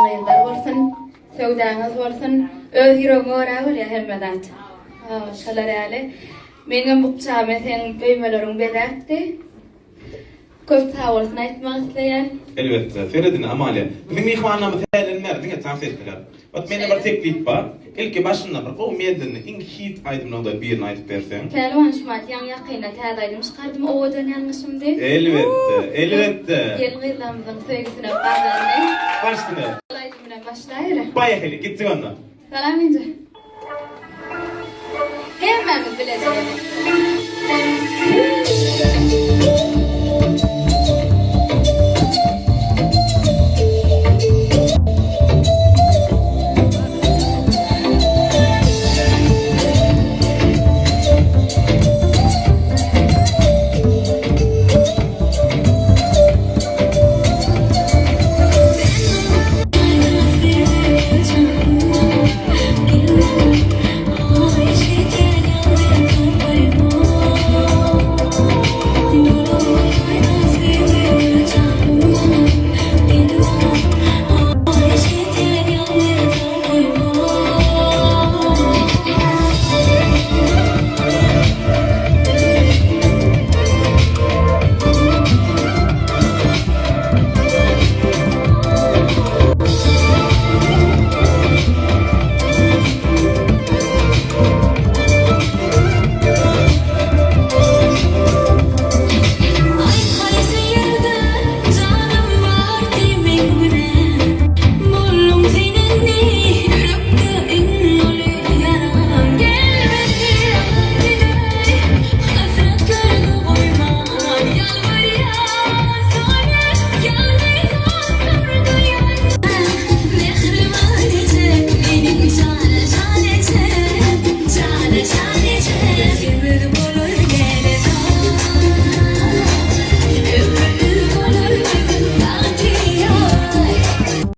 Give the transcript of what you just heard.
Gelin-gyzlar bolsun, söwdaňyz bolsun. Öz ýüregiňe görä bolýar hemme zat. Şolar ýaly. Meňem bukjamy seň öýmeleriň bezäpdi. Köp sag bolsun aýtmak isleýän. Elbetde. Seredin Amalia. Biziň myhmanlarymyz hälden bäri diňe tans etdiler. Ot mende bir teklip bar. Ilki başynda bir gowy medlini iň hit aýdymlaryňdan birini aýdyp berseň. Pälwan Şumat ýaňy ýakynda täze aýdym çykardym owadan ýalňyşym diýip. Elbetde, elbetde. Gelin gyzlarymyzyň söýgüsine gazandy. Baş üstüne. Şol aýdym bilen başlaýaly. Poýehali, gitdik onda. Salam inje. Hemmämiz bileje.